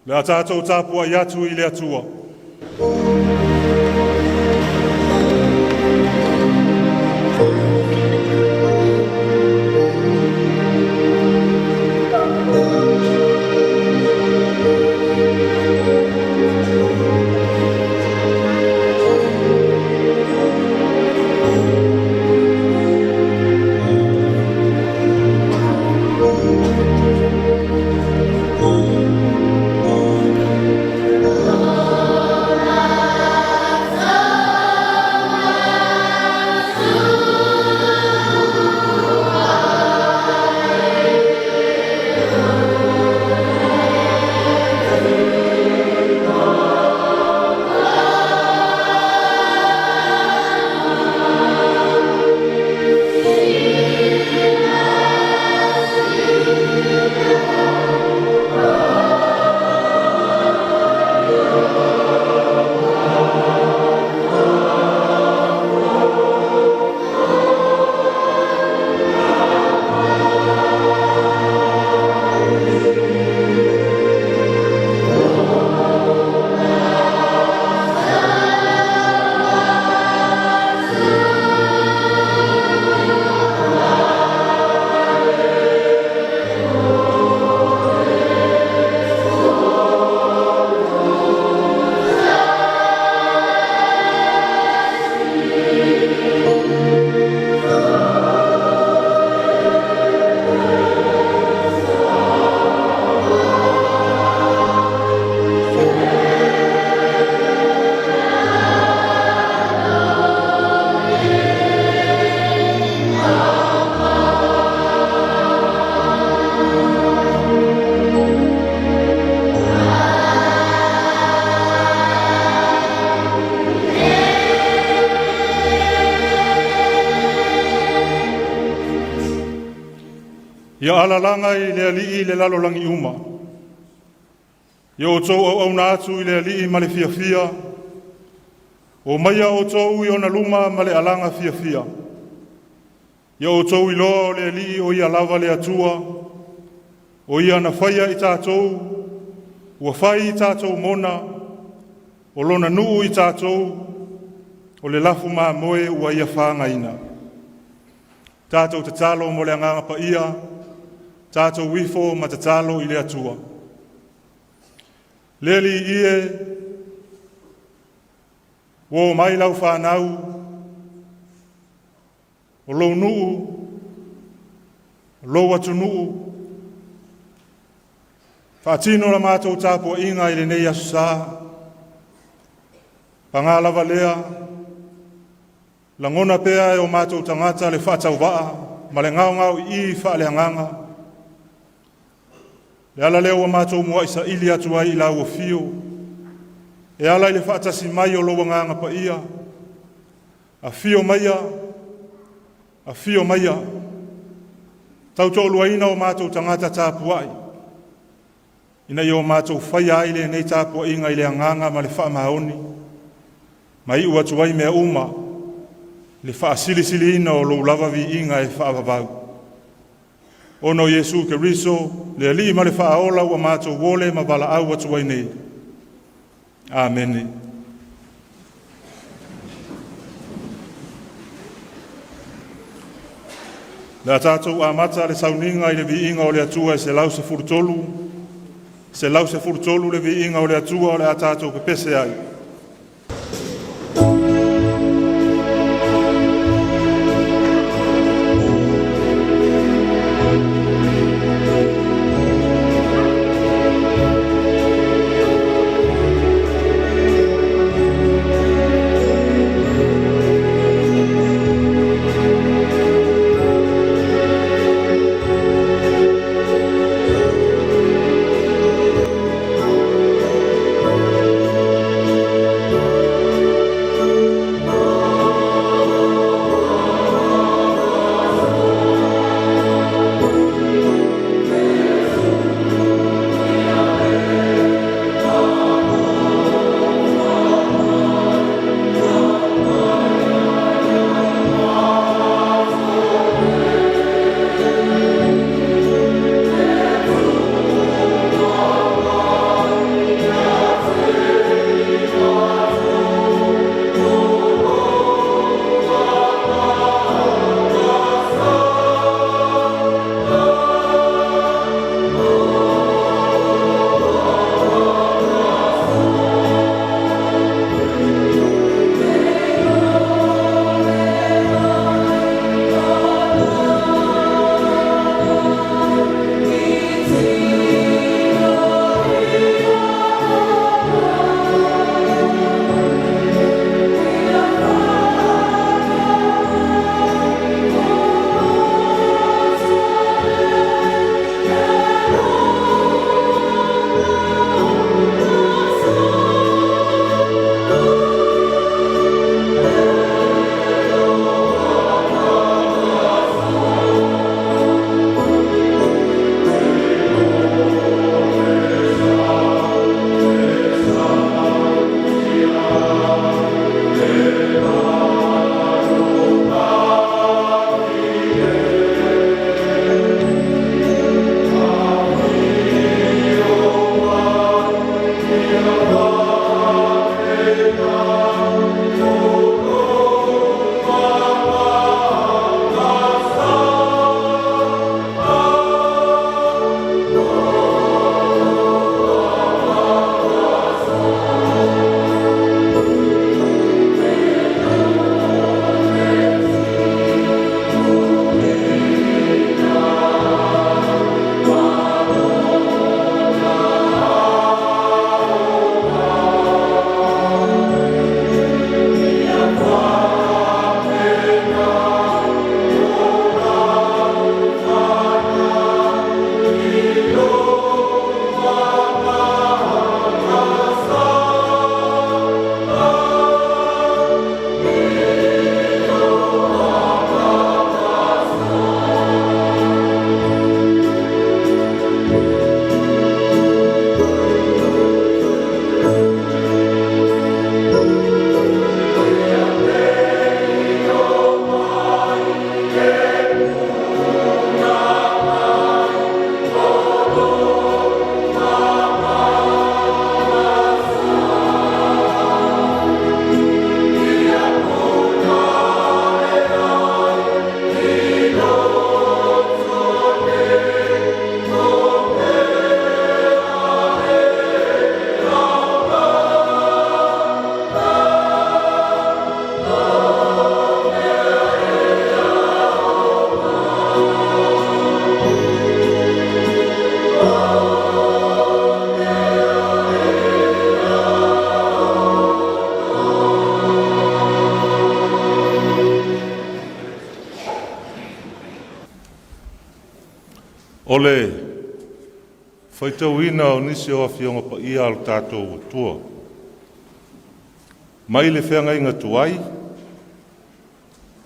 Le a tatou tapuai atu i le Atua. Ia alalaga i le Alii le lalolagi uma. Ia outou auauna atu i le Alii ma le fiafia, o maia outou i ona luma ma le alaga fiafia. Ia outou iloa o le Alii o ia lava le Atua, o ia na faia i tatou, ua fai i tatou mona, o lona nuu i tatou, o le lafu mamoe ua ia whāngaina. Tātou tatalo mo le agaga paia, tātou ifo ma tatalo i le Atua. Le Alii e, ua o mai lau whānau, o lou nuu, o lou atunuu, faatino la matou tapuaiga i lenei aso sa, pagā lava lea, lagona pea e o matou tagata le faatauvaa ma le gaogao i i faaleagaga. Le ala lea ua matou muai saili atu ai i lau afio, e ala i le faatasi mai o lou agaga paia, afio maia, afio maia, tautoaluaina o matou tagata tapuai, ina ia o matou faia ai lenei tapuaiga i le agaga ma le faamaoni, ma iu atu ai mea uma, le faasilisiliina o lou lava viiga e faavavau. Ona o Iesu Keriso, le Alii ma le Faaola ua matou ole ma valaau atu ai nei. Amene. Le a tātou amata le sauniga i le viiga o le Atua e 113, 113 le viiga o le Atua o le a tātou pepese ai. O le faitauina o nisi o Afioga Paia a lo tatou Atua, mai le feagaiga tuai,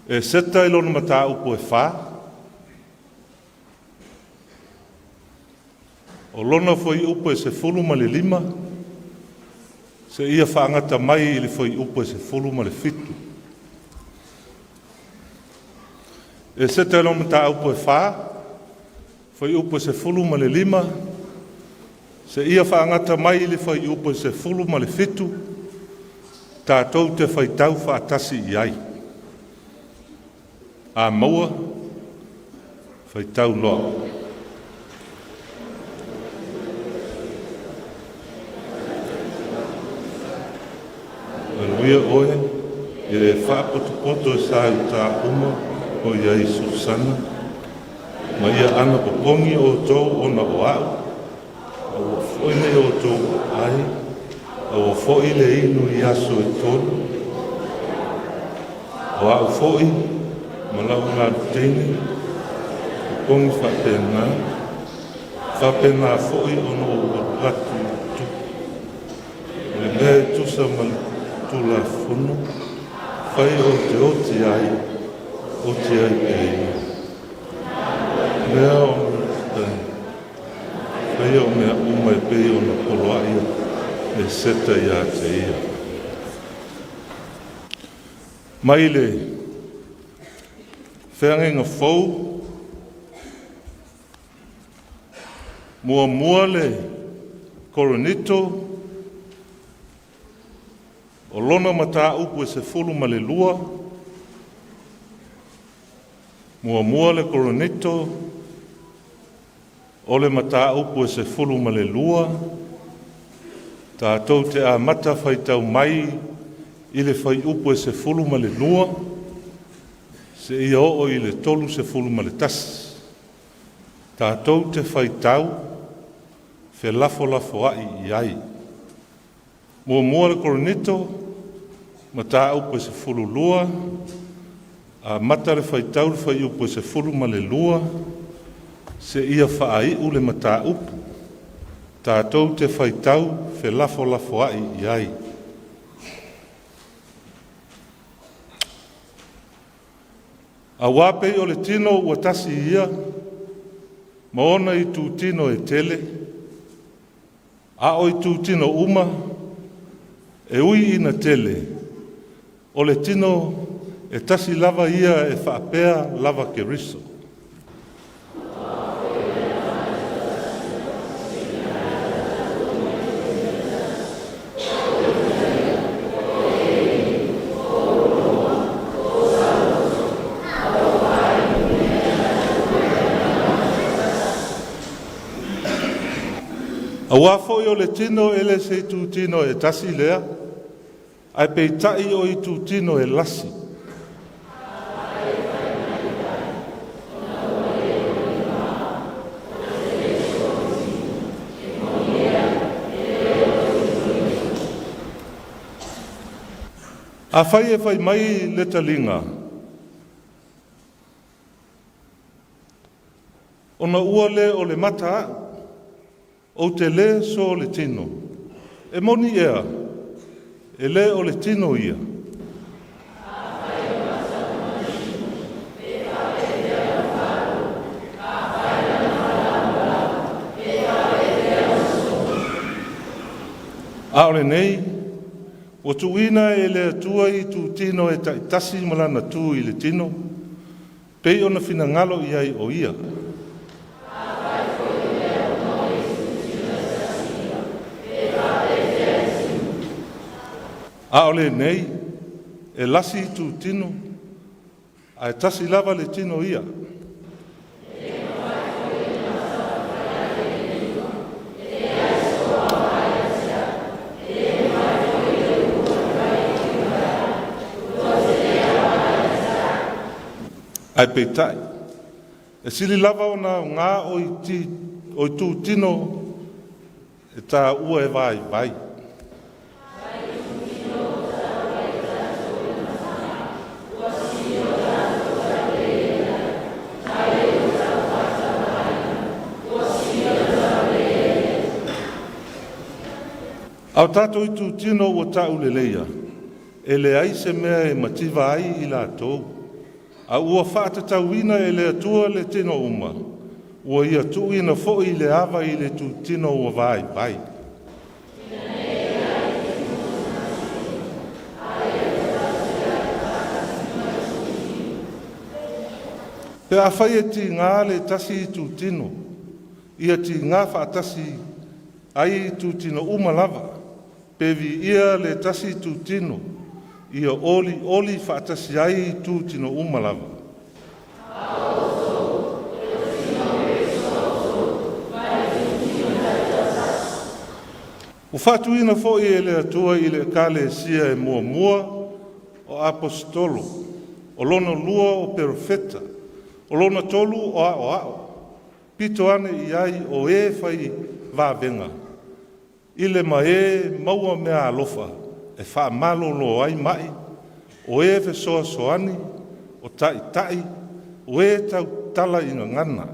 e seta i lona mataupu e 4, o lona fuaiupu e 15, seia faagata mai i le fuaiupu e 17. E seta i lona mataupu e 4, fuaiupu e 15, seia faagata mai i le fuaiupu e 17, tatou te faitau faatasi i ai. A maua, faitau loa. Manuia oe, i le faapotopoto e sa i uta uma o i ai Susana, ma ia anapopogi outou ona o a'u, aua foi ne i outou ai, aua foi le inu i aso e 3, o a'u foi ma lau galu teine, popogi faapena, faapena foi ona ou alu atu i le tupu. O le mea e tusa ma le Tulafono, fai ou te oti ai, oti ai pea ia. Mea o faia o mea uma e pei ona poloai Eseta ia te ia. Mai le feagaiga fou, muamua le Korinito, o lona mataupu e 12, muamua le Korinito, o le mataupu e 12, tatou te amata faitau mai i le fuaiupu e 12, seia oo i le 31. Tatou te faitau felafolafoai i ai. Muamua le Korinito, mataupu e 12, amata le faitau le fuaiupu e 12, seia faaiu le mataupu. Tatou te faitau felafolafoai i ai. Auā pei o le tino ua tasi ia, ma ona itutino e tele, a o itutino uma, e ui ina tele, o le tino e tasi lava ia e faapea lava Keriso. Auā foi o le tino e le se itutino e tasi lea, ae peitai o itutino e lasi. Afai e fai mai le taliga, ona ua le o le mata a'u, ou te lē so le tino, e moni ea, e lē o le tino ia? A o lenei, ua tuuina e le Atua i itutino e taitasi ma lana tu i le tino, pei ona finagalo i ai o ia. A o lenei, e lasi itutino, ae tasi lava le tino ia. Ae peitai, e sili lava ona aoga o itutino e taua e vaivai. A o tatou itutino ua tauleleia, e leai se mea e mativa ai i latou, a ua faatatauina e le Atua le tino uma, ua Ia tuuina foi le ava i le itutino ua vaivai. Pe afai e tiga le tasi itutino, ia tiga faatasi ai itutino uma lava. Pe viia le tasi itutino, ia olioli faatasi ai itutino uma lava. Ua faatuina foi e le Atua i le Ekalesia e muamua o aposetolo, o lona lua o perofeta, o lona tolu o aoao, pito ane i ai o e fai vavega i le ma e maua meaalofa e faamalolo ai mai, o e fesoasoani, o taitai, o e tautala i gagana.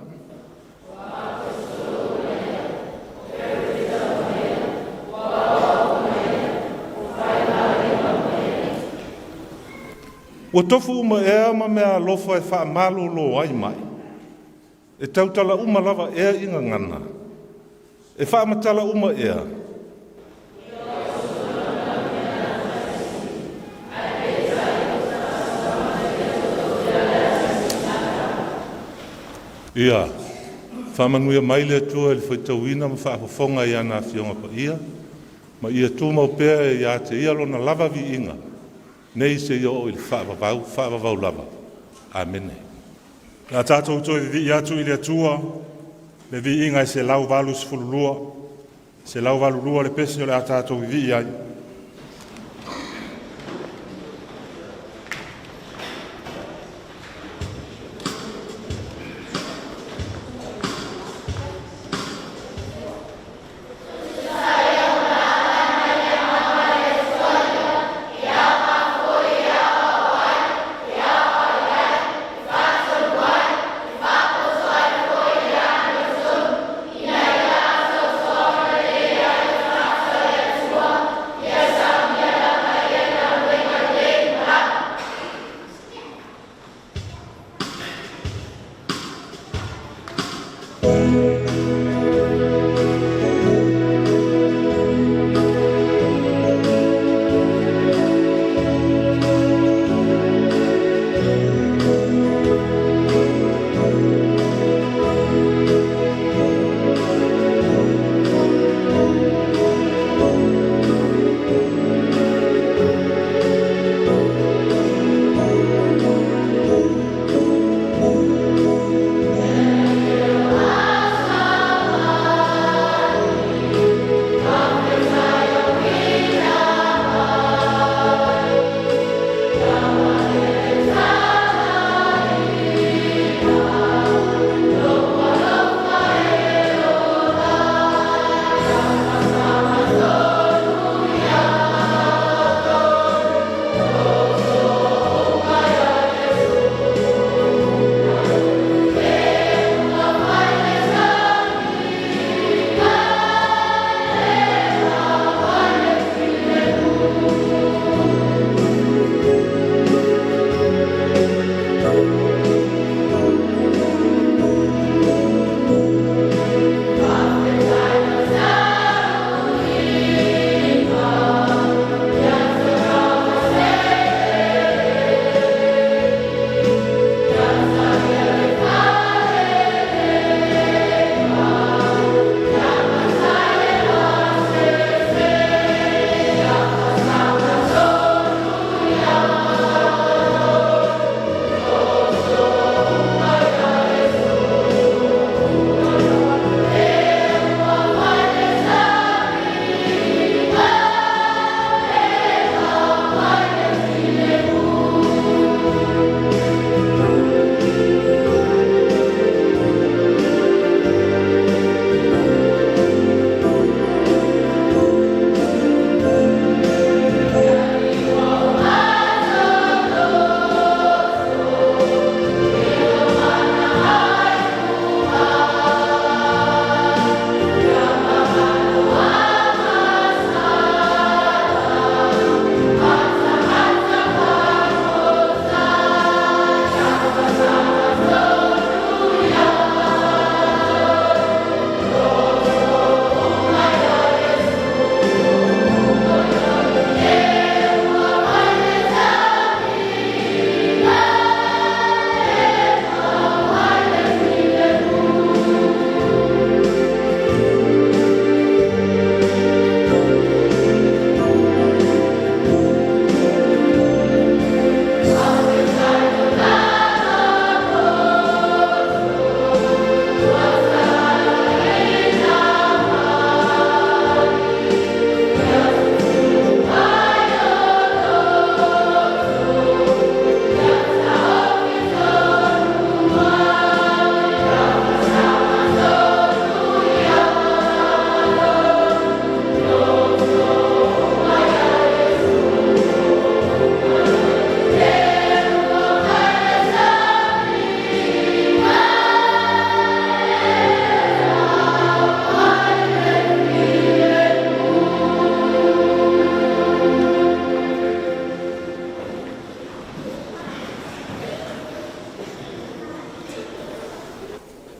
Ua tofu uma ea ma meaalofa e faamalolo ai mai? E tautala uma lava ea i gagana? E faamatala uma ea? Ia faamanuia mai le Atua i le faitauina ma faafofoga i ana Afioga Paia, ma ia tumau pea ia te Ia lona lava viiga, nei seia oo i le faavavau, faavavau lava. Amene. O le a tatou toe vivii atu i le Atua, le viiga e 182, 182 le pese o le a tatou vivii ai.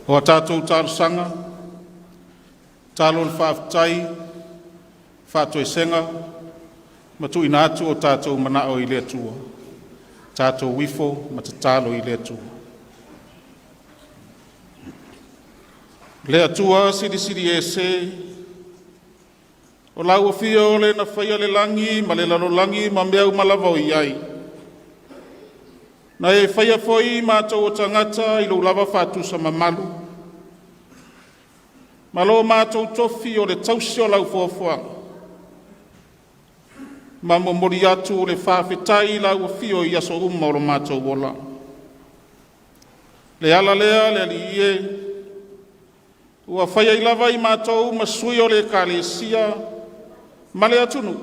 O a tatou talosaga, tatalo ma faafetai, faatoesega ma tuuina atu o tatou manaoga i le Atua, tatou ifo ma tatalo i le Atua. Le Atua Silisili Ese, o lau afio o le na faia le lagi ma le lalolagi ma mea uma lava o i ai, na e faia foi i matou o tagata i lou lava faatusa mamalu, ma lo matou tofi o le tausi o lau foafoaga, ma momoli atu le faafetai i lau afio i aso uma o lo matou ola. Le ala lea le Alii e, ua fai ai lava i matou ma sui o le Ekalesia ma le atunuu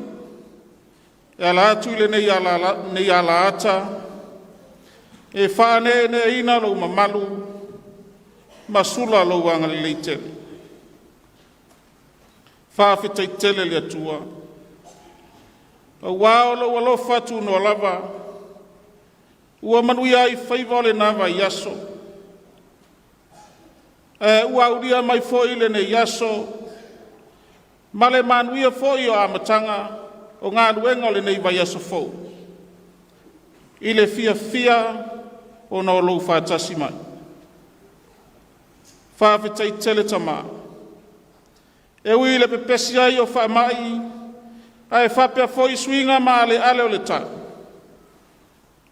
e ala atu i lenei alaata e faaneeneeina lou mamalu ma sula lou agalelei tele. Faafetai tele le Atua, auā o lou alofa tunoa lava ua manuia ai faiva o lena vaiaso, ae ua aulia mai foi lenei aso ma le manuia foi o amataga o galuega o lenei vaiaso fou, i le fiafia ona o lou faatasi mai. Faafetai tele Tama. E ui i le pepesi ai o faamai, ae faapea foi suiga maaleale o le tau,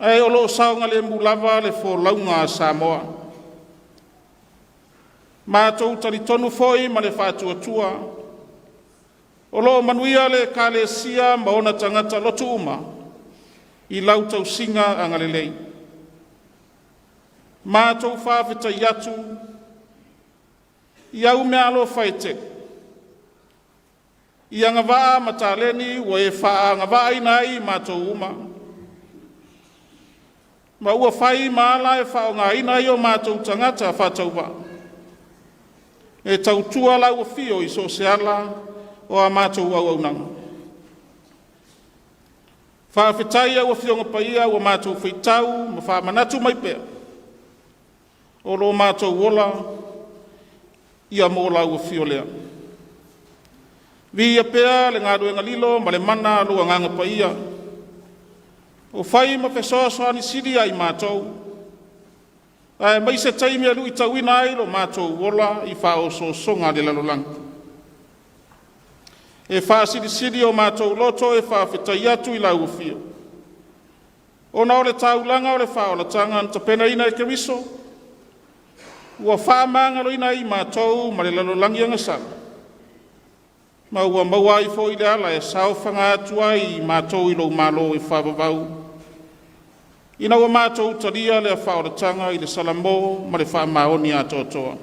ae o lo o saogalemu lava le folauga a Samoa. Matou talitonu foi ma le faatuatua, o lo o manuia le Ekalesia ma ona tagata lotu uma i lau tausiga agalelei. Matou faafetai atu i au meaalofa e tele, i agavaa ma taleni ua e faaagavaaina ai i matou uma, ma ua fai ma ala e faaaogaina ai o matou tagata faatauvaa e tautua lau afio i so o se ala o a matou auaunaga. Faafetai i au Afioga Paia ua matou faitau ma faamanatu mai pea, o lo matou ola ia mo lau afio lea. Viia pea le galuega lilo ma le mana o lou Agaga Paia, ua fai ma fesoasoani sili ia i matou, aemaise taimi e luitauina ai lo matou ola i faaosoosoga a le lalolagi. E faasilisili o matou loto e faafetai atu i lau afio, ona o le taulaga o le faaolataga na tapenaina e Keriso, ua faamagaloina ai i matou ma le lalolagi agasala, ma ua maua ai foi le ala e saofaga atu ai i matou i lou Malo e faavavau, ina ua matou talia lea faaolataga i le salamo ma le faamaoni atoatoa.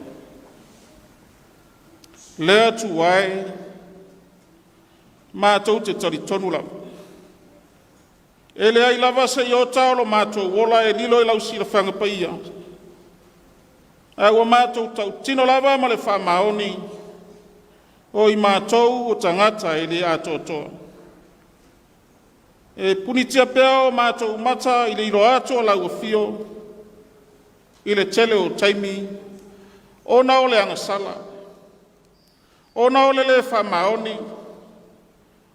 Le Atua e, matou te talitonu lava, e leai lava se iota o lo matou ola e lilo i lau silafaga paia, ae ua matou tautino lava ma le faamaoni, o i matou o tagata e le atoatoa. E punitia pea o matou mata i le iloa atu o lau afio i le tele o taimi, ona o le agasala, ona o le le faamaoni,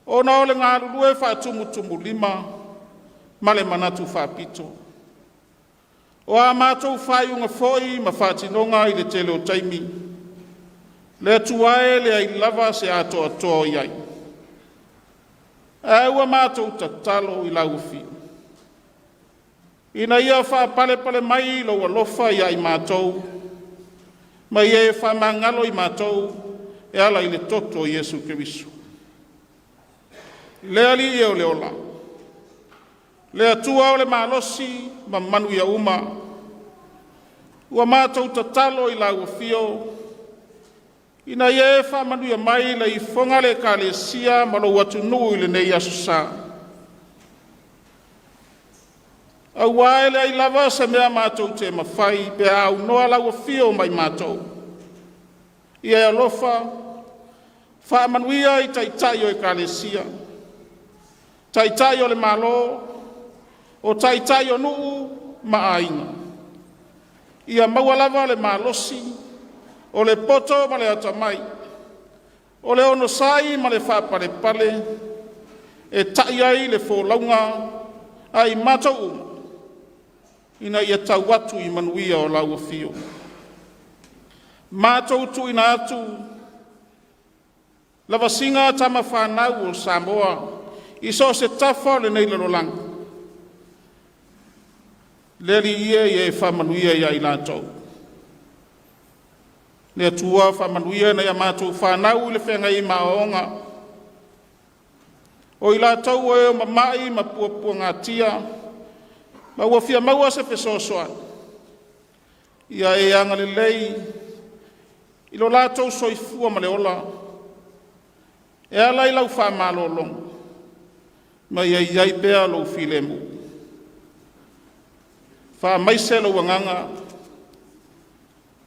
ona o le galulue faatumutumulima ma le manatu faapito. O a matou faaiuga foi ma faatinoga i le tele o taimi, le Atua e, e leai lava se atoatoa o i ai. Ae ua matou tatalo i lau afio, ina ia faapalepale mai lou alofa ia i matou, ma ia e faamagalo i matou e ala i le toto o Iesu Keriso. Le Alii e o le ola, le Atua o le malosi ma manuia uma, ua matou tatalo i lau afio, ina ia e faamanuia mai le ifoga a le Ekalesia ma lou atunuu i lenei aso sa. Auā e leai lava se mea matou te mafai pe a aunoa lau afio ma i matou. Ia e alofa faamanuia i taitai o Ekalesia, taitai o le Malo, o taitai o nuu ma aiga. Ia maua lava le malosi O le poto ma le atamai, o le onosai ma le faapalepale, e ta'i ai le folauga a i matou uma, ina ia tau atu i manuia o lau afio. Matou tuuina atu lavasiga tama fanau o Samoa i so o se tafa o lenei lalolagi, le Alii e, ia e faamanuia ia i latou. Le Atua faamanuia nai a matou fanau i le feagai ai ma aoaoga, o i latou o e mamai ma puapuagatia ma ua fia maua se fesoasoani, ia e agalelei i lo latou soifua ma le ola e ala i lau faamalologa, ma ia i ai pea lou filemu. Faamaise lou agaga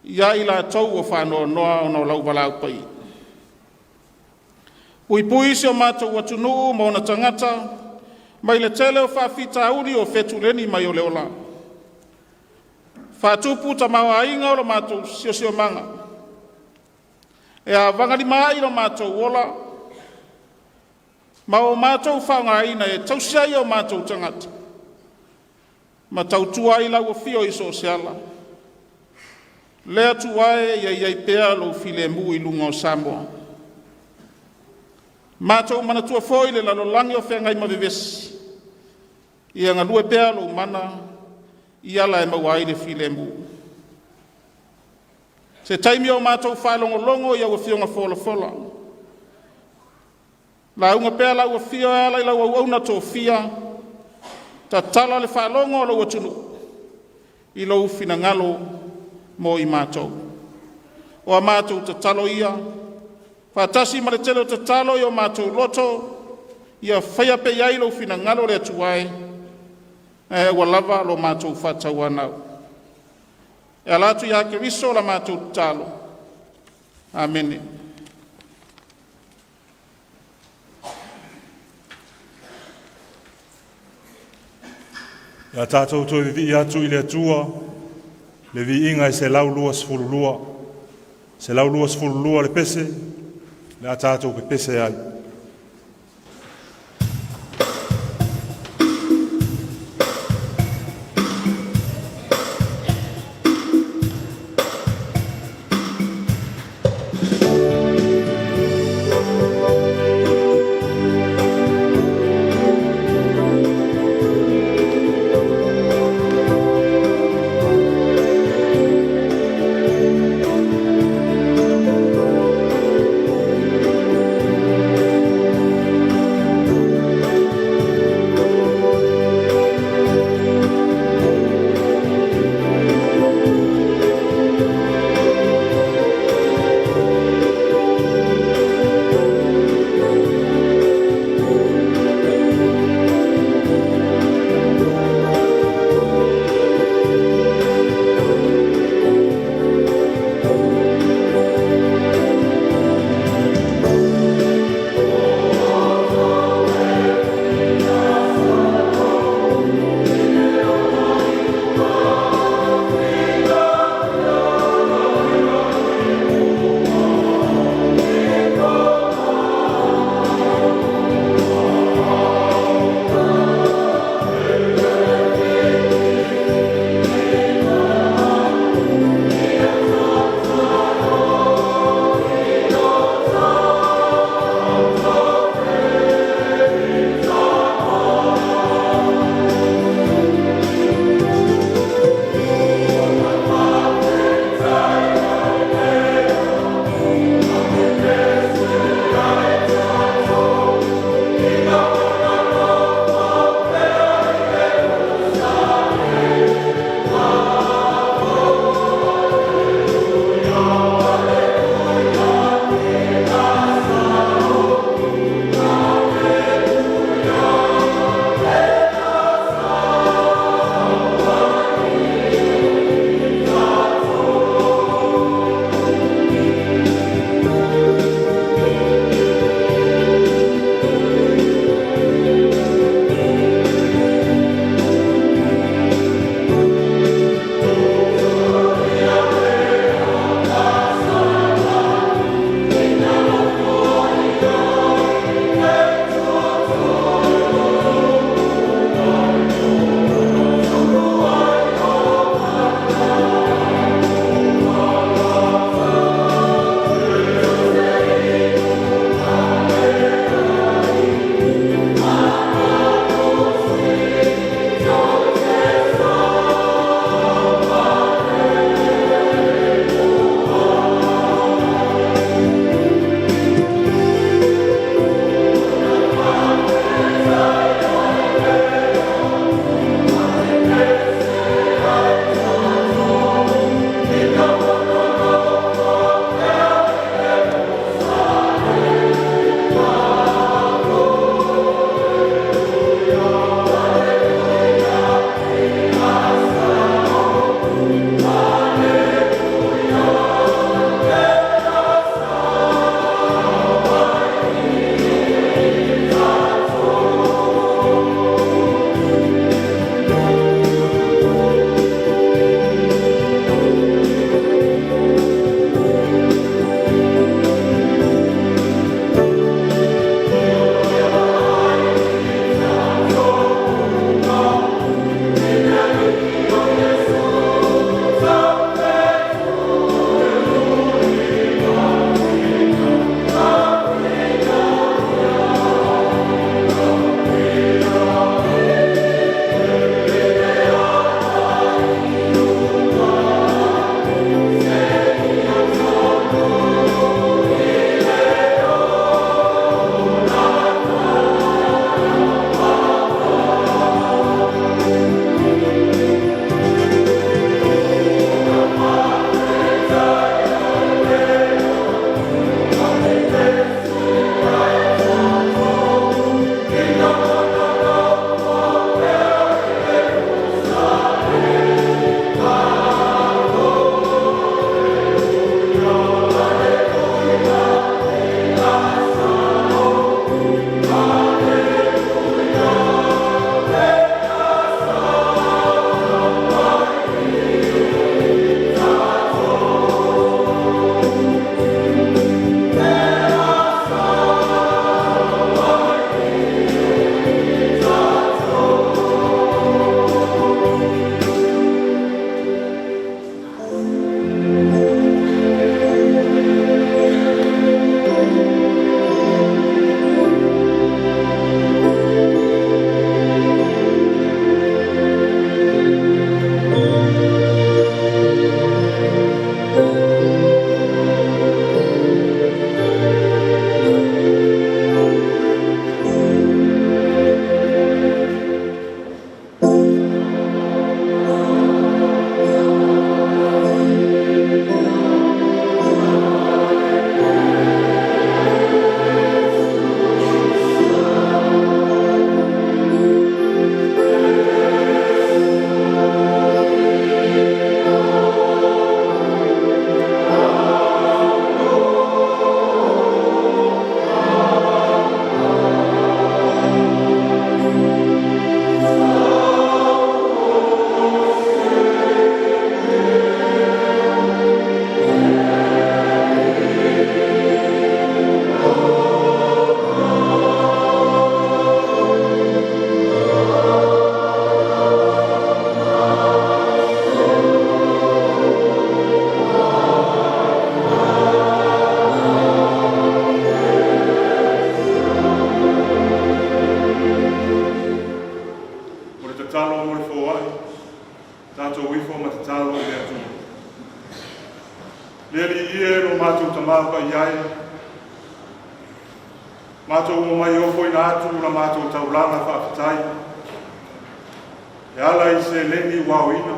ia i latou ua faanoanoa ona o lou valaau paia. Puipui si o matou atunuu ma ona tagata mai le tele o faafitauli o fetuleni mai o le ola. Faatupu tamaoaiga o lo matou siosiomaga, e avagalima ai lo matou ola ma o matou faaaogaina e tausi ai o matou tagata ma tautua ai lau afio i so o se ala. Le Atua e, ia i ai pea lou filemu i luga o Samoa. Matou manatua foi le lalolagi o feagai ma vevesi, ia galue pea lou mana i ala e maua ai le filemu. Se taimi o matou faalogologo i au afioga folafola, lauga pea lau afio e ala i lau auauna tofia, tatala le faalogo a lou atunuu i lou finagalo mo i matou. O a matou tatalo ia, faatasi ma le tele o tatalo i o matou loto, ia faia pea i ai lou finagalo le Atua e, ae aua lava lo matou faatauanau. E ala atu ia Keriso la matou tatalo. Amene. Ia tatou toe vivii atu i le Atua, le viiga e 122. 122 le pese, le a tatou pepese ai. Le Alii e lo matou Tamā paia e, matou omai e ofoina atu la matou taulaga faafetai e ala i seleni ua aoina,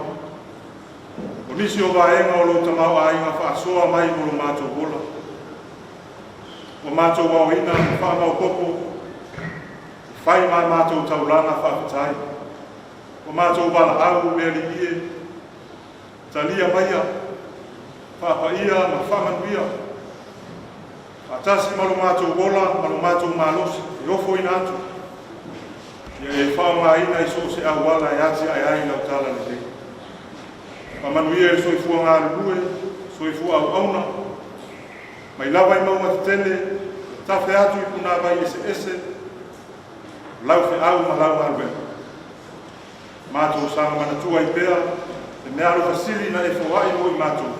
o nisi o vaega o lou tamaoaiga faasoa mai mo lo matou ola, ua matou aoina ma faamaopoopo e fai ma matou taulaga faafetai. Ua matou valaau le Alii e, talia maia, faapaia ma faamanuia, faatasi ma lo matou ola ma lo matou malosi e ofoina atu, ia e faaaogaina i so o se auala e atiae ai lau talalelei. Faamanuia i le soifua galulue, soifua auauna, mai lava i mauga tetele, tafe atu i punavai eseese, lau feau ma lau galuega. Matou saga manatua ai pea le meaalofa sili na e foai mo i matou,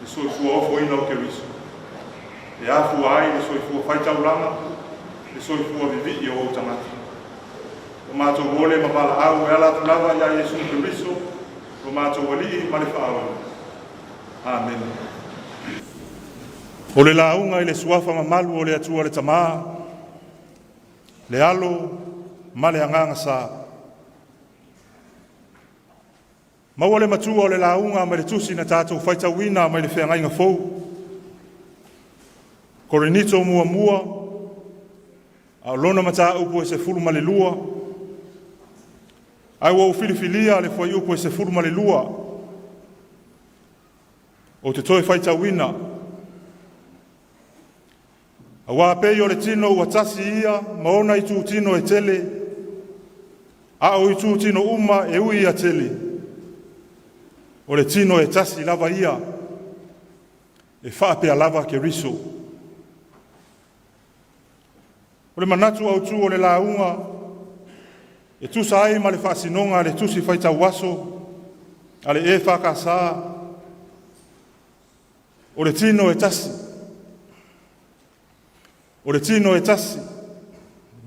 le soifua ofoina o Keriso, e afua ai le soifua faitaulaga, le soifua vivii o ou tagata. O matou ole ma valaau e ala atu lava ia Iesu Keriso, lo matou Alii ma le Faaola. Amene. O le lauga i le suafa mamalu o le Atua le Tamā, le Alo ma le Agaga Sa. Maua le matua o le lauga mai le tusi na tatou faitauina mai le feagaiga fou. Korinito muamua, a o lona mataupu e 12, ae ua ou filifilia le fuaiupu e 12, ou te toe faitauina. Auā pei o le tino ua tasi ia ma ona itutino e tele, a o itutino uma e ui ia tele, o le tino e tasi lava ia, e faapea lava Keriso. O le manatu autu o le lauga e tusa ai ma le faasinoga a le tusi faitauaso a le EFKS, o le tino e tasi. O le tino e tasi,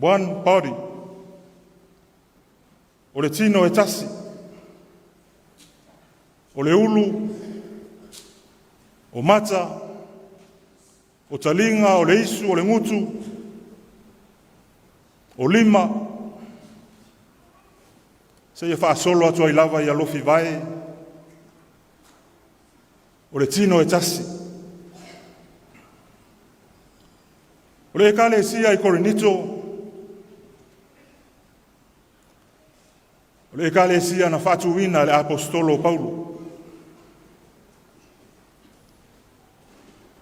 one body. O le tino e tasi. O le ulu, o mata, o taliga, o le isu, o le gutu, o lima, seia faasolo atu ai lava i alofi vae, o le tino e tasi. O le ekalesia i Korinito, o le ekalesia na faatuina e le aposetolo o Paulo.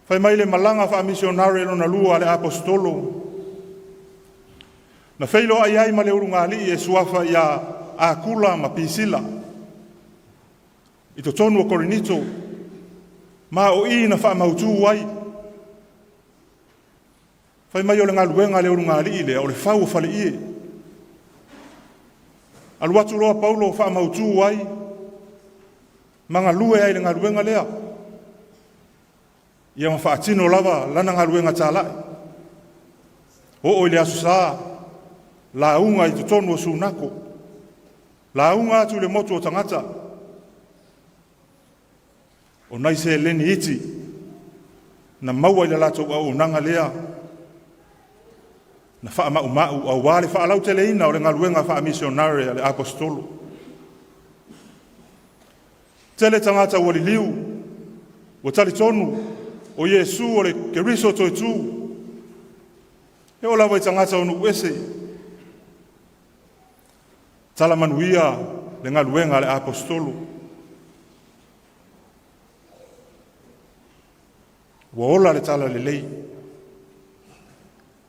Fai mai le malaga faamisionare lona lua a le aposetolo, na feiloai ai ma le ulugalii e suafa ia Akula ma Pisila i totonu o Korinito, ma o i na faamautu ai. Fai mai o le galuega a le ulugalii lea, o le fau o faleie. Alu atu loa Paulo faamautu ai, ma galue ai le galuega lea, ia ma faatino lava lana galuega talai. Oo i le aso sa, lauga i totonu o sunako, lauga atu i le motu o tagata, o nai seleni iti na maua i le latou auaunaga lea, na faamaumau auā le faalauteleina o le galuega faamisionare a le aposetolo. Tele tagata ua liliu, ua talitonu o Iesu o le Keriso toetū, e oo lava i tagata o nuu ese. Tala manuia le galuega a le aposetolo. Ua ola le tala lelei.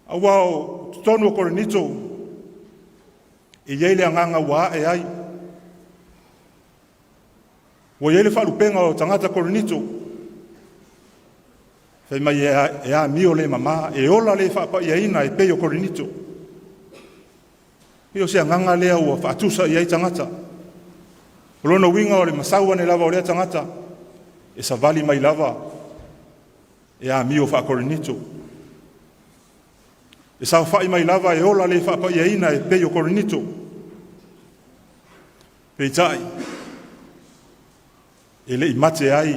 Auā o totonu o Korinito, e i ai le agaga ua ae ai. Ua i ai le faalupega o tagata Korinito, fai mai e amio le mamā, e ola le faapaiaina e pei o Korinito. E o se agaga lea ua faatusa i ai tagata. O lona uiga o le masau ane lava o lea tagata, e savali mai lava e amio faa-Korinito. E saofai mai lava e ola le faapaiaina e pei o Korinito. Peitai, e le i mate ai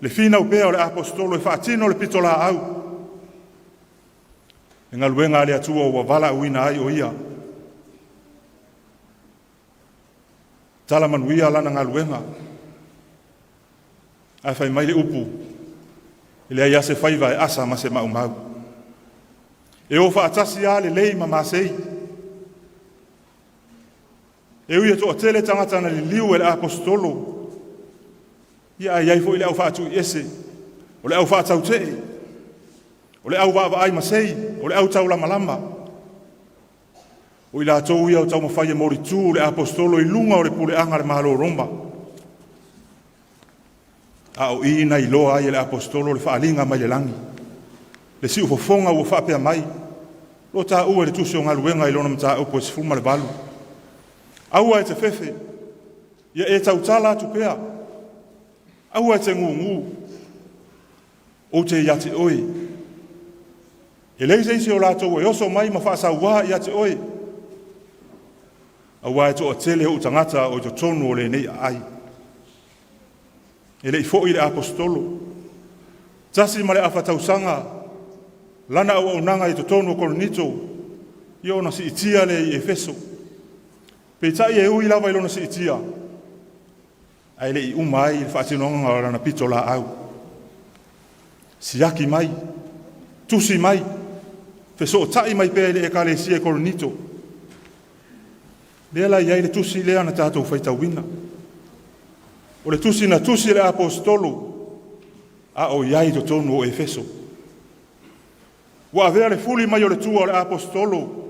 Le finau pea o le aposetolo e faatino le pitolaau, le galuega a le Atua ua valaauina ai o ia. Tala manuia lana galuega. Ae fai mai le upu, e leai lava se faiva e asa ma se maumau. E o faatasi lava lelei ma masei. E ui e toatele tagata na liliu e le aposetolo, ia ae i ai foi le au faatuiese, o le au faatautee, o le au vaavaai masei, o le au taulamalama. O i latou ia o taumafai e molitu le aposetolo i luga o le puleaga a le Malo o Roma. A o i na iloa ai e le aposetolo le faaaliga mai le lagi, le siufofoga ua faapea mai, o lo o taua i le Tusi o Galuega i lona mataupu e 18. Aua e te fefe, ia e tautala atu pea, aua e te gugu, ou te ia te oe. E leai se isi o latou e oso mai ma faasauā ia te oe, aua e toatele ou tagata o i totonu o lenei aai. E le i foi le aposetolo, 1.5 tausaga lana auaunaga i totonu o Korinito, ia ona siitia lea i Efeso. Peitai e ui lava i lona siitia, ae le i uma ai le faatinoga o lana pitolaau. Siaki mai, tusi mai, fesootai mai pea i le ekalesia i Korinito. Lea la e i ai le tusi lea na tatou faitauina. O le tusi na tusi e le aposetolo a o i ai i totonu o Efeso. Ua avea le fuli mai o le tua o le aposetolo,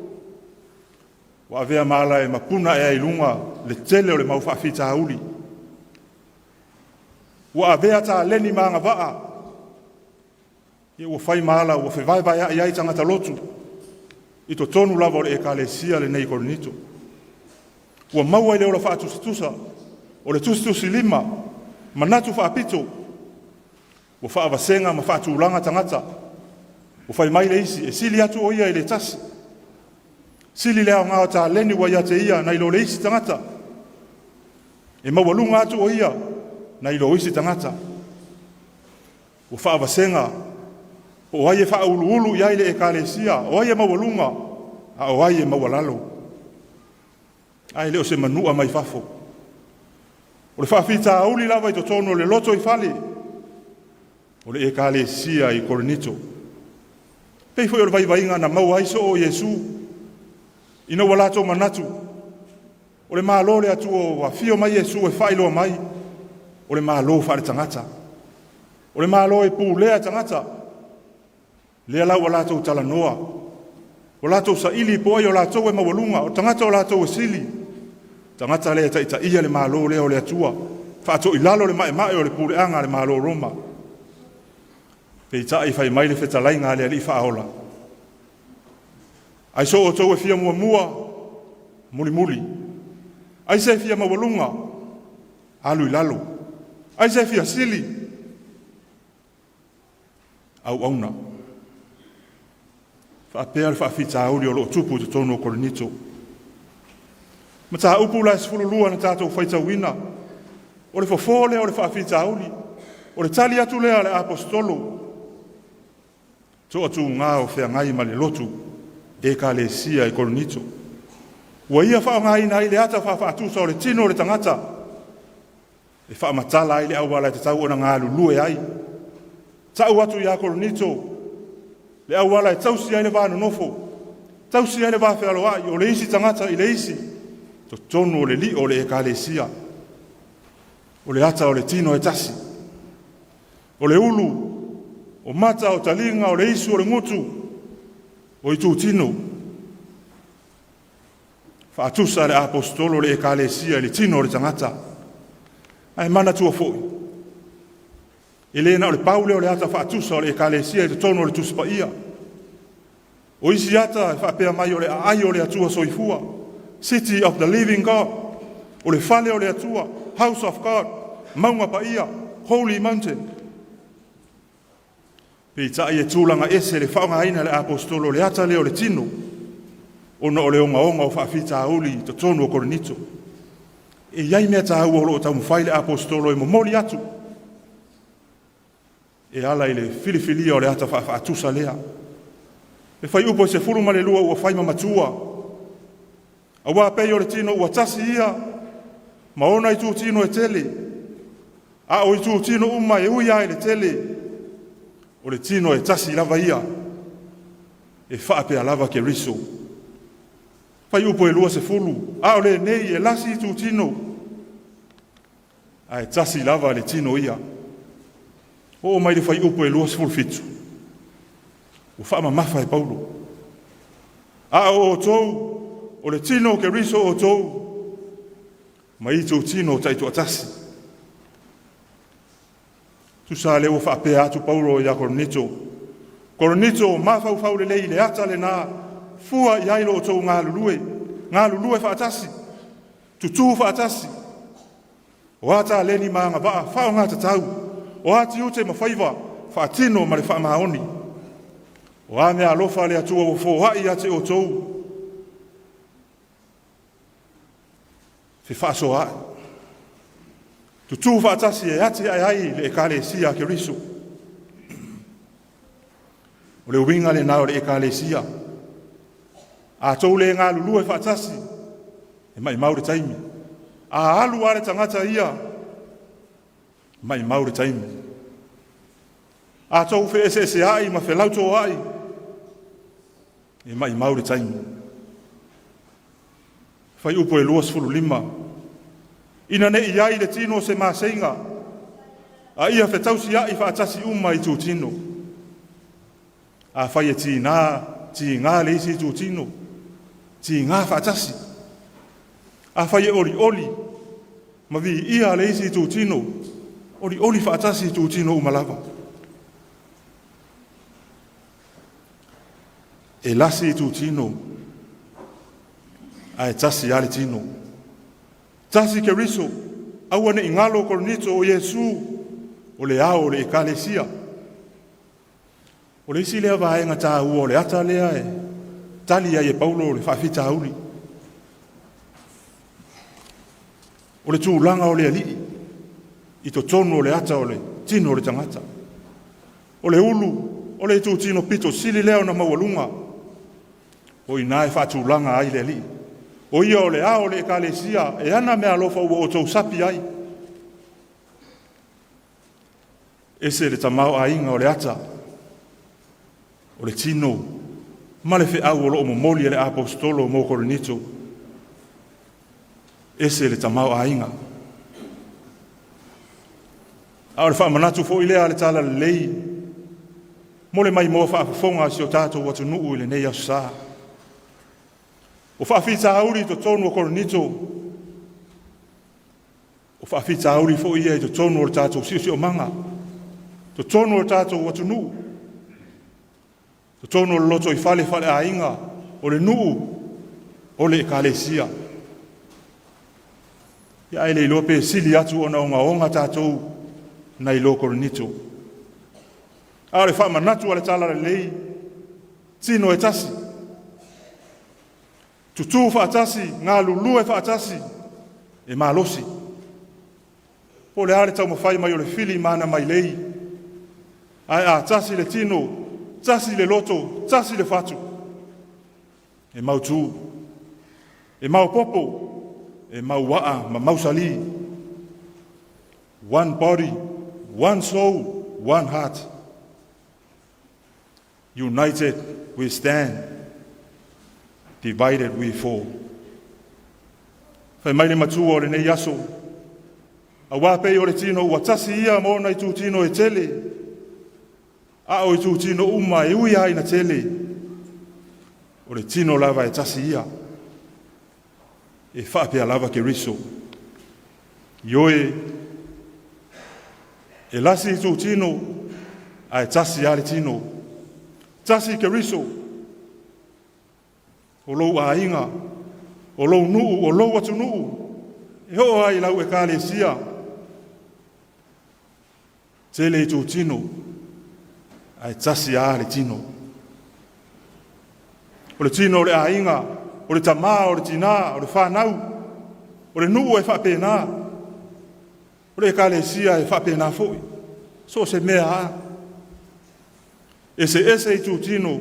ua avea ma ala e mapuna ae ai i luga le tele o le mau faafitauli. Ua avea taleni ma agavaa, ia ua fai ma ala ua fevaevaea'i ai tagata lotu i totonu lava o le ekalesia lenei i Korinito. Ua maua i le ola faatusatusa o le tusitusilima, manatu faapito, ua faavasega ma faatulaga tagata. Ua fai mai le isi, e sili atu o ia i le tasi, sili le aoga o taleni ua ia te ia nai lo le isi tagata, e maualuga atu o ia nai lo isi tagata. Ua faavasega po o ai e faauluulu i ai le ekalesia, o ai e maualuga a o ai e maualalo. Ae le o se manua mai fafo. O le faafitauli lava i totonu o le lotoifale o le ekalesia i Korinito. Pei foi o le vaivaiga na maua ai soo o Iesu, ina ua latou manatu, o le Malo o le Atua ua afio mai Iesu e faailoa mai, o le Malo faale-tagata, o le Malo e pulea e tagata. Lea la ua latou talanoa, ua latou saili po o ai o latou e maualuga, o tagata o latou e sili, tagata lea e taitaia le Malo lea o le Atua, faatoilalo le maemae o le puleaga a le Malo o Roma. Peitai fai mai le fetalaiga a le Alii Faaola, ai so outou e fia muamua, mulimuli. Ai se fia maualuga, alu i lalo. Ai se fia sili, auauna. Faapea le faafitauli o lo o tupu i totonu o Korinito. Mataupu la e 12 na tatou faitauina, o le fofo lea o le faafitauli, o le tali atu lea a le aposetolo, toatuga o feagai ma le lotu ekalesia i Korinito. Ua ia faaaogaina ai le ata faafaatusa o le tino o le tagata e faamatala ai le auala e tatau ona galulue ai. Tau atu ia Korinito le auala e tausi ai le va nonofo, tausi ai le va fealoai o le isi tagata i le isi, totonu o le lio o le ekalesia. O le ata o le tino e tasi, o le ulu, o mata, o taliga, o le isu, o le gutu, o itutino. Faatusa le aposetolo le ekalesia i le tino o le tagata. Ae manatua foi, e le na o le pau lea o le ata faatusa o le ekalesia i totonu o le Tusi Paia. O isi ata e faapea mai o le aai o le Atua soifua, City of the Living God, o le fale o le Atua, House of God, Mauga Paia, Holy Mountain. Peitai e tulaga ese le faaaogaina e le aposetolo o le ata lea o le tino, ona o le ogaoga o faafitauli i totonu o Korinito. E i ai mea taua o lo o taumafai le aposetolo e momoli atu. E ala i le filifilia o le ata faafaatusa lea. Le fuaiupu e 12 ua fai ma matua, auā pei o le tino ua tasi ia ma ona itutino e tele, a o itutino uma e ui lava i le tele, o le tino e tasi lava ia, e faapea lava Keriso. Fuaiupu e 20, a o lenei e lasi itutino, ae tasi lava le tino ia. Oo mai le fuaiupu e 27, ua faamamafa e Paulo. A o outou, o le tino o Keriso outou, ma itutino taitoatasi. Tusa lea ua faapea atu Paulo ia Korinito. Korinito, mafaufau lelei i le ata lena, fua i ai lo outou galulue, galulue faatasi, tutū faatasi. O a taleni ma agavaa faaaogatatau, o a tiute ma faiva, faatino ma le faamaoni. O a meaalofa a le Atua ua foai ia te outou, fefaasoaai, tutū faatasi e atiae ai le Ekalesia a Keriso. O le uiga lena o le Ekalesia. A tou le galulue faatasi, e maumau le taimi. A alu lava le tagata ia, maumau le taimi. A tou feeseeseai ma felautoai, e maumau le taimi. Fuaiupu e 25, ina ne i ai i le tino se maseiga, a ia fetausiai faatasi uma itutino. Afai e tiga, tiga le isi itutino, tiga faatasi. Afai e olioli ma viia le isi itutino, olioli faatasi itutino uma lava. E lasi itutino, ae tasi lava le tino. Tasi Keriso, aua ne i galo Korinito o Iesu, o le ao o le Ekalesia. O le isi lea vaega taua o le ata lea e tali ai e Paulo le faafitauli. O le tulaga o le alii i totonu o le ata o le tino o le tagata. O le ulu, o le itutino pito sili lea ona maualuga, o i ina e faatulaga ai le alii. O ia o le ao o le Ekalesia, e ana meaalofa ua outou sapi ai. Ese le tamaoaiga o le ata, o le tino, ma le feau o lo o momoli e le Aposetolo mo Korinito. Ese le tamaoaiga. A o le faamanatu foi lea a le Talalelei mo le maimoa faafofoga a si o tatou atunuu i lenei aso sa. O faafitauli i totonu o Korinito, o faafitauli foi ia i totonu o le tatou siosiomaga, totonu o le tatou atunuu, totonu o le lotoifale faleaiga, o le nuu, o le ekalesia. Ia ae le iloa pe sili atu ona ogaoga tatou nai lo Korinito. A o le faamanatu a le Talalelei, tino e tasi, tutū faatasi, galulue faatasi, e malosi. Po o le a le taumafai mai o le fili ma ana mailei, ae a tasi le tino, tasi le loto, tasi le fatu, e mautū, e maopoopo, e mauaa ma mausali. One body, one soul, one heart. United we stand, divided we fall. Fai mai le matua o lenei aso, auā pei o le tino ua tasi ia ma ona itutino e tele, a o itutino uma e ui lava ina tele, o le tino lava e tasi ia, e faapea lava Keriso. Ioe, e lasi itutino, ae tasi lava le tino. Tasi Keriso, o lou aiga, o lou nuu, o lou atunuu, e oo ai i lau ekalesia, tele itutino, ae tasi lava le tino. O le tino o le aiga, o le tamā, o le tinā, o le fanau, o le nuu e faapena, o le ekalesia e faapena foi, so o se mea lava. Eseese itutino,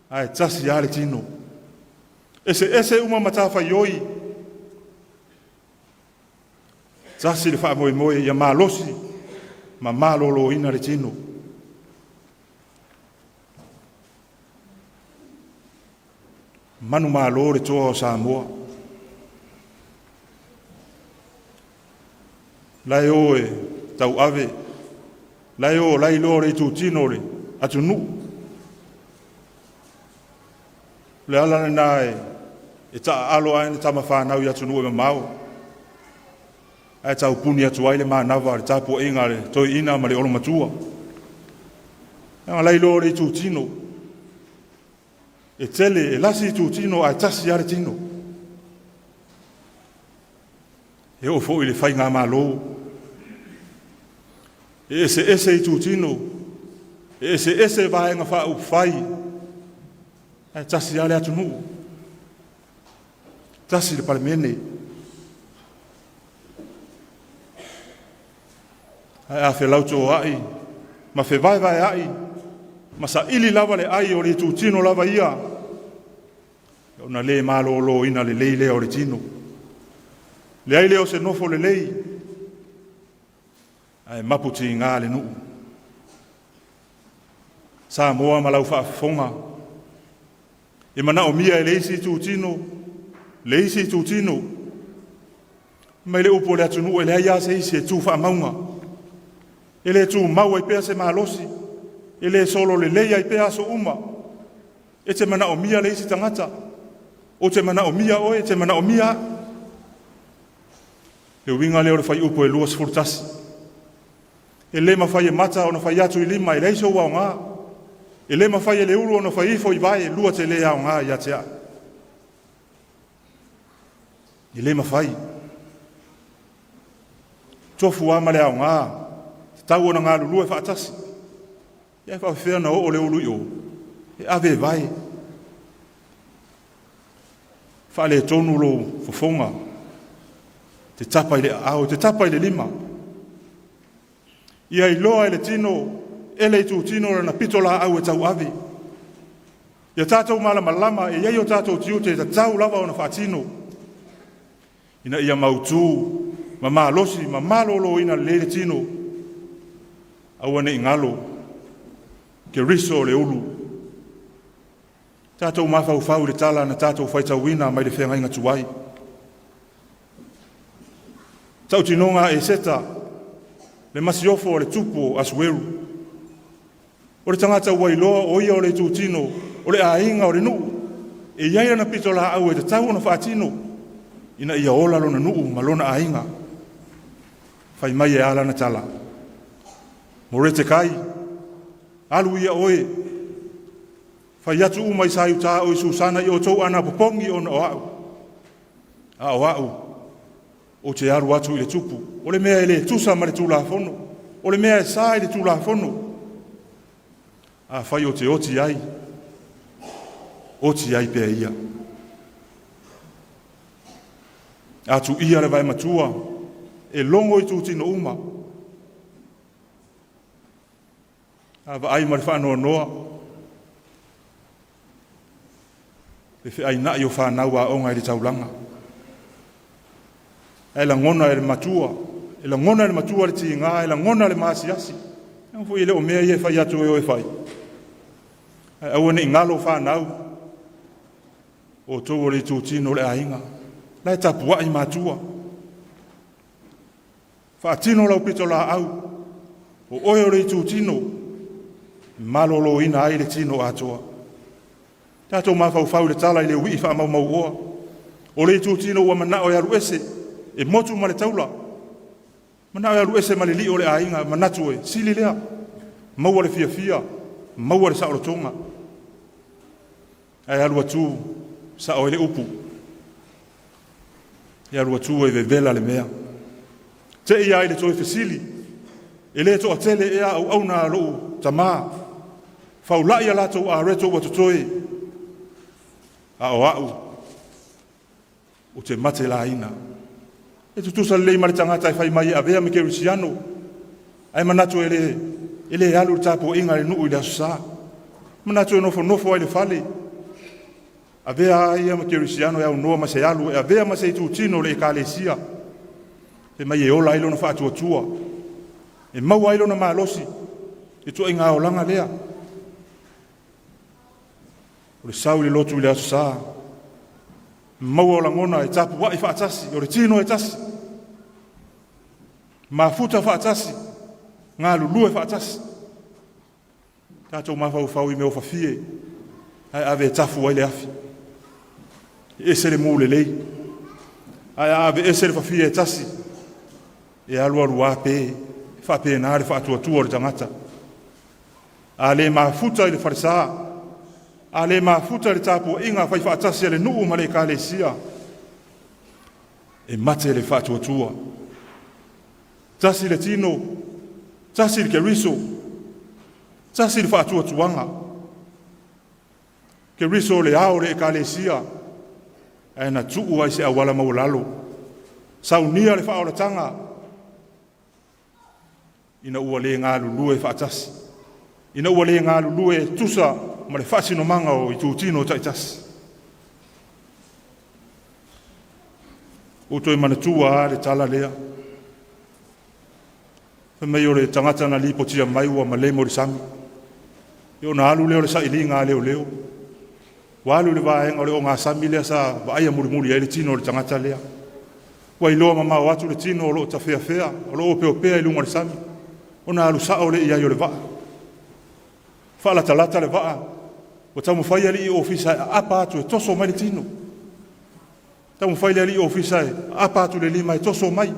ae tasi lava le tino. Eseese uma matafaioi, tasi le faamoemoe ia malosi ma maloloina le tino. Manumalo le toa o Samoa. La e o e tauave, la e o la e iloa o le itutino o le atunuu. O le ala lena e taaalo ae tama fanau i atunuu e mamao, ae taupuni atu ai le manava o le tapuaiga a le toeaina ma le olomatua. Leaga la e iloa o le itutino, e tele, e lasi itutino ae tasi lava le tino. E oo foi i le faigamalo, e eseese itutino, e eseese vaega faaupufai, ae tasi lava le atunuu, tasi le Palemene. Ae a felautoa'i ma fevaevaea'i ma saili lava le ai o le itutino lava ia, ona le maloloina lelei lea o le tino. Leai lea o se nofo lelei, ae maputiga le nuu. Samoa ma lau faafofoga, e manaomia e le isi itutino, le isi itutino, mai le upu o le atunuu e leai lava se isi e tu faamauga, e le tumau ai pea se malosi, e le solo lelei ai pea aso uma. E te manaomia le isi tagata, ou te manaomia oe, e te manaomia au. Le uiga lea o le fuaiupu e 21. E le mafai e mata ona fai atu i lima, e leai sou aoga. E le mafai e le ulu ona fai ifo i vae, e lua te le aoga ia te au. E le mafai. Tofu lava ma le aoga, tatau ona galulue faatasi. Ia e faapefea ona oo le ulu i o, e ave e vae. Faaletonu lou fofoga, te tapa i le aao, te tapa i le lima. Ia iloa e le tino, e le itutino lana pitolaau e tauave. Ia tatou malamalama e i ai o tatou tiute e tatau lava ona faatino, ina ia mautu ma malosi ma maloloina lelei le tino, aua ne i galo Keriso o le ulu. Tatou mafaufau i le tala na tatou faitauina mai le feagaiga tuai. Tautinoga a Eseta, le masiofo o le tupu o Asueru. O le tagata ua iloa o ia o le itutino, o le aiga, o le nuu, e i ai ana pitolaau e tatau ona faatino, ina ia ola lona nuu ma lona aiga. Fai mai e ala na tala, Moretekai, alu ia oe, fai atu uma i Saiuta o i Susana i o tou anapopogi ona o au. A o au, ou te alu atu i le tupu. O le mea e le tusa ma le Tulafono, o le mea e sa i le Tulafono. Afai ou te oti ai, oti ai pea ia. Atu ia le vaematua, e logo i tutino uma. A vaai ma le faanoanoa, le feainai o fanau aoga i le taulaga. Ae lagona e le matua, e lagona e le matua le tiga, e lagona le maasiasi. Leaga foi e le o mea ia e fai atu e o e fai. Ae aua ne i galo fanau, o outou o le itutino o le aiga. La e tapuai matua. Faatino lau pitolaau, o oe o le itutino, maloloina ai le tino atoa. Tatou mafaufau i le tala i le uii faamaumauoa. O le itutino ua manao e alu ese, e motu ma le taula. Manao e alu ese ma le lio o le aiga, manatu e sili lea. Maua le fiafia, maua le saolotoga. Ae alu atu, sao ai le upu. E alu atu e vevela le mea. Te i ai le toe fesili, e le toatele ea auauna a lou tamā, faulai a latou areto ua totoe, a o au, ou te matelaina. E tutusa lelei ma le tagata e fai mai e avea ma kerisiano, ae manatu e le e le alu i le tapuaiga a le nuu i le Aso Sa. Manatu e nofonofo lava i le fale, avea lava ia ma kerisiano e aunoa ma se alu e avea ma se itutino o le Ekalesia, fai mai e ola ai lona faatuatua, e maua ai lona malosi i le ituaiga olaga lea. O le sau i le lotu i le Aso Sa, maua o lagona e tapuai faatasi, o le tino e tasi, mafuta faatasi, galulue faatasi. Tatou mafaufau i mea ofafie ae ave e tafu ai le afi. E ese le mu lelei, ae a aveese le fafie e tasi, e alu alu lava pe, e faapena le faatuatua o le tagata. A le mafuta i le falesa, a le mafuta i le tapuaiga faifaatasi a le nuu ma le Ekalesia, e mate le faatuatua. Tasi le tino, tasi le Keriso, tasi le faatuatuaga. Keriso o le ao o le Ekalesia, ae na tuu lava i se auala maualalo, saunia le faaolataga ina ua le galulue faatasi, ina ua le galulue e tusa ma le faasinomaga o itutino taitasi. Ua ou toe manatua lava le tala lea, fai mai o le tagata na lipotia mai ua malemo i le sami, ia ona alu lea o le sailiga a leoleo, ua alu i le vaega o le ogasami lea sa vaaia mulimuli ai le tino o le tagata lea. Ua iloa mamao atu le tino o lo o tafeafea, o lo o opeopea i luga o le sami, ona alu sao lea i ai o le vaa. Faalatalata le vaa, ua taumafai alii ofisa e aapa atu e toso mai le tino. Taumafai le alii ofisa e aapa atu i le lima e toso mai.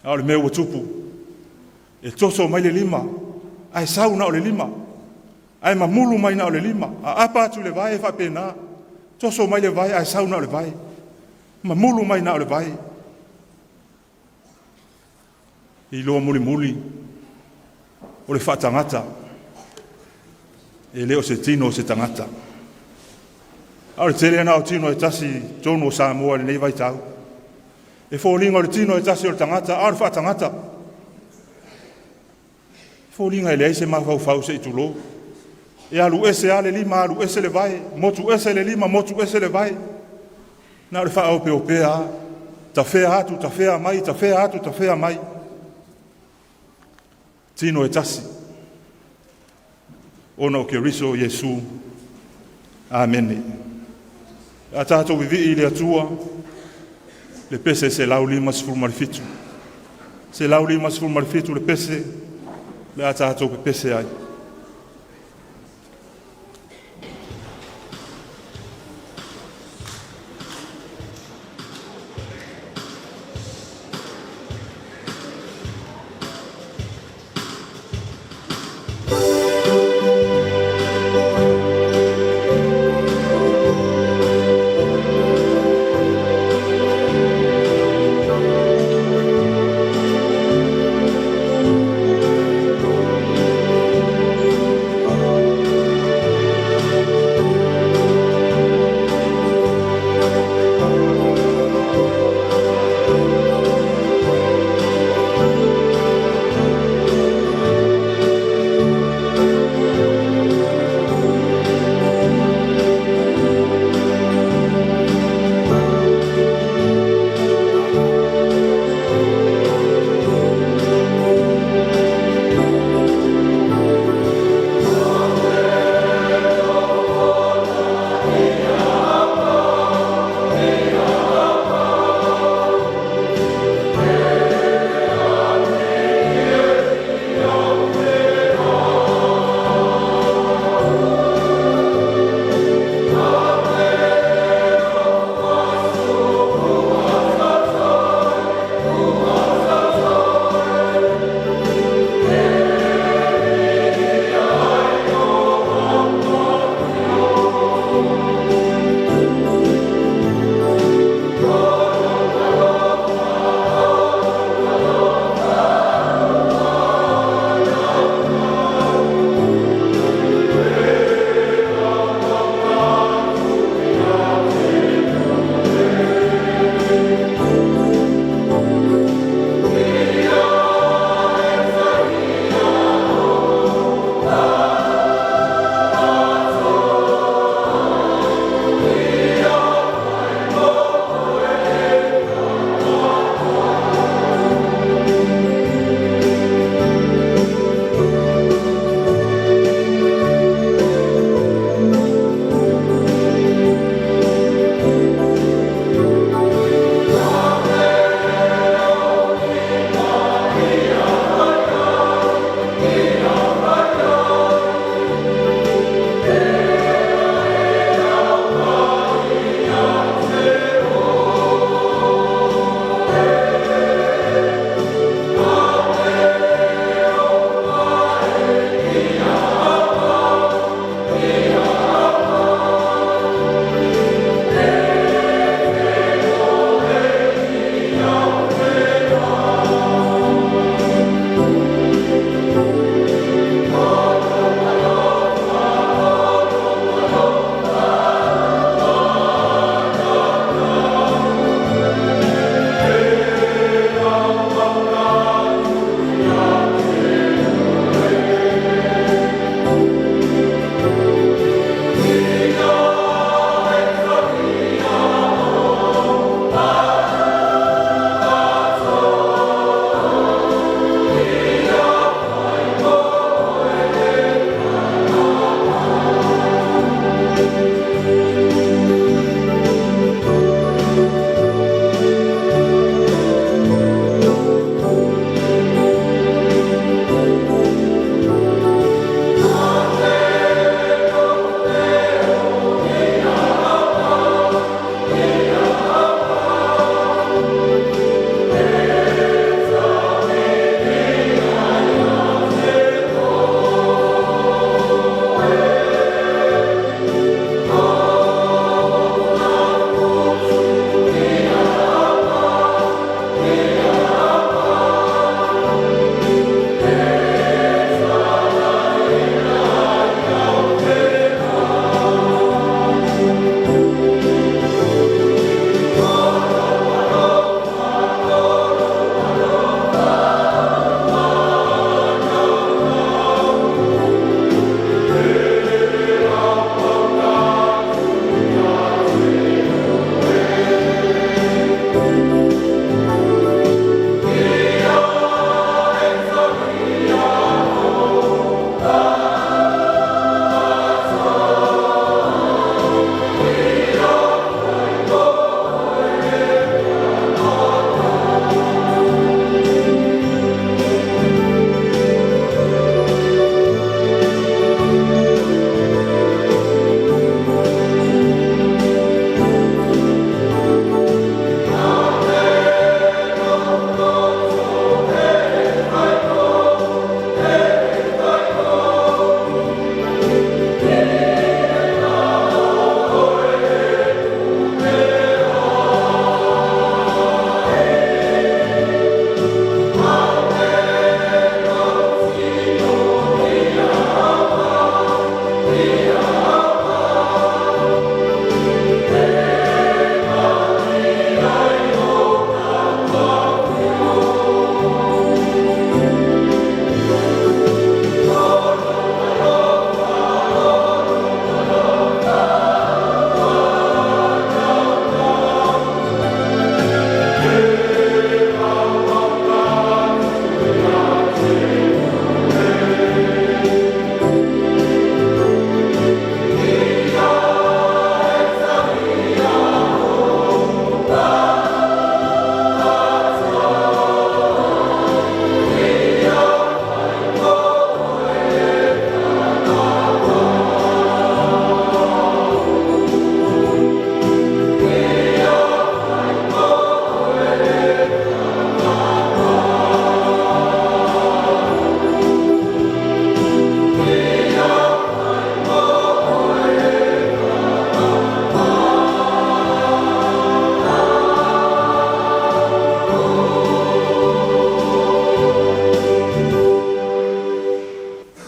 A o le mea ua tupu, e toso mai le lima, ae sau na o le lima, ae mamulu mai na o le lima. Aapa atu i le vae e faapena, toso mai le vae ae sau na o le vae, mamulu mai na o le vae. Iloa mulimuli, o le faatagata, e le o se tino o se tagata. A o le tele lena o tino e tasi i totonu o Samoa i lenei vaitau. E foliga o le tino e tasi o le tagata, a o le faatagata. E foliga e leai se mafaufau se i tulou. E alu ese lava le lima, alu ese le vae, motu ese le lima, motu ese le vae. Na o le faaopeopea lava, tafea atu, tafea mai, tafea atu, tafea mai. Tino e tasi, ona o Keriso Iesu. Amene. A tatou vivii i le Atua, le pese 157. 157 le pese o le a tatou pepese ai.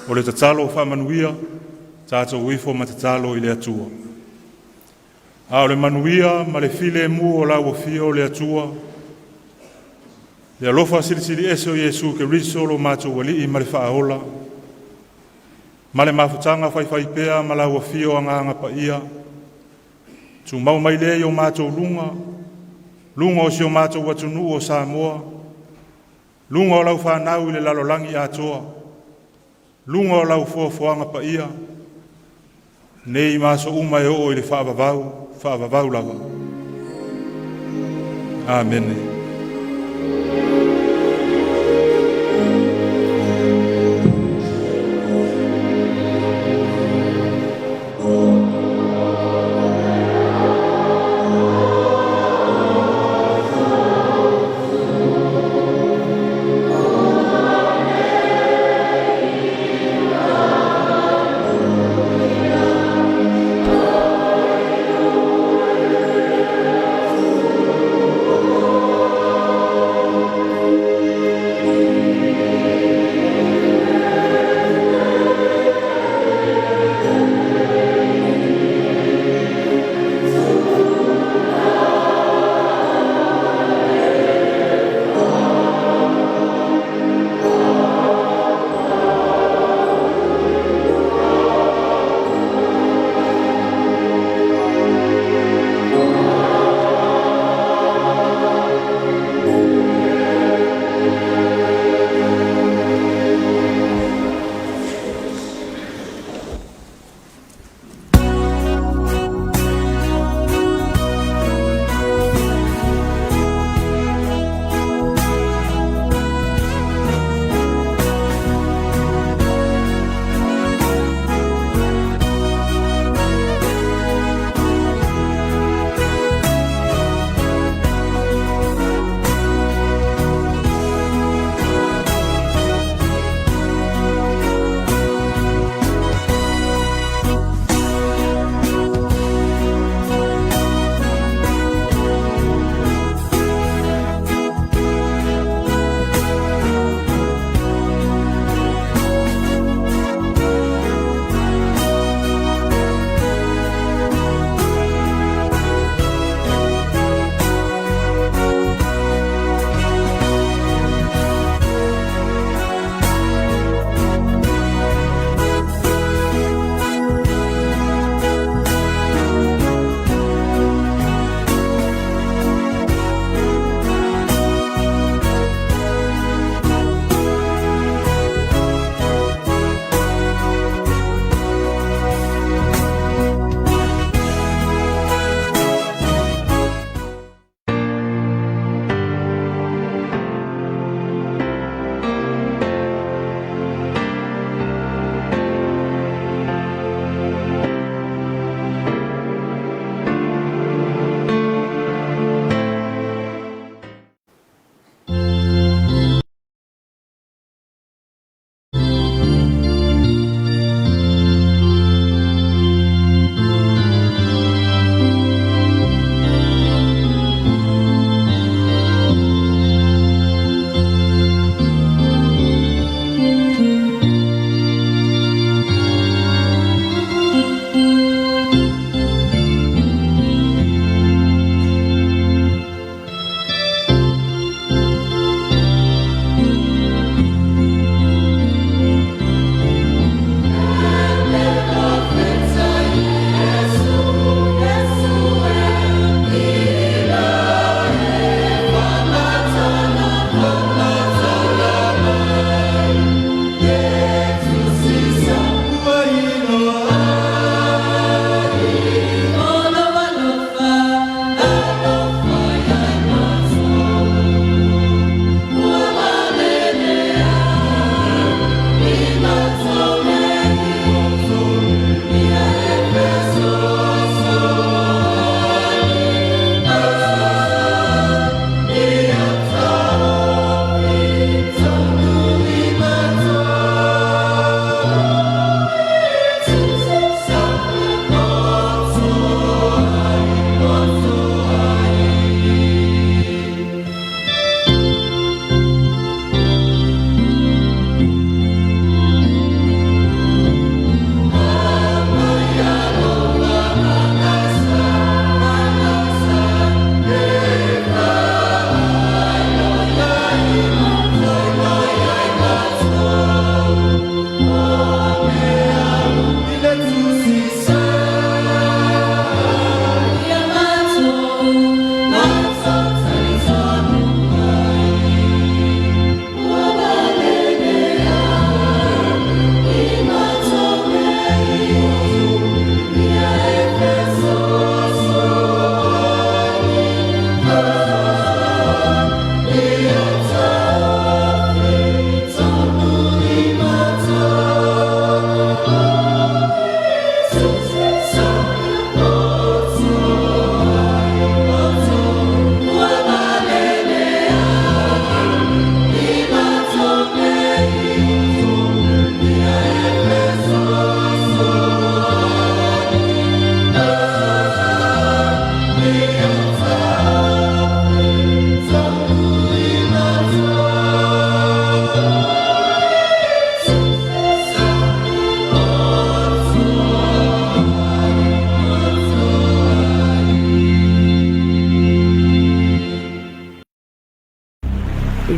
O le tatalo faamanuia, tatou ifo ma tatalo i le Atua. A o le manuia ma le filemu o lau Afio o le Atua, le alofa silisili ese o Iesu Keriso lo matou Alii ma le Faaola, ma le mafutaga faifaipea ma lau Afio Agaga Paia, tumau mai lea i o matou luga, luga o si o matou atunuu o Samoa, luga o lau fanau i le lalolagi atoa, luga o lau foafoaga paia, nei ma aso uma e oo i le faavavau, faavavau lava. Amene.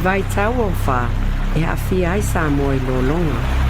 vaitau o afa e aafia ai Samoa i lologa.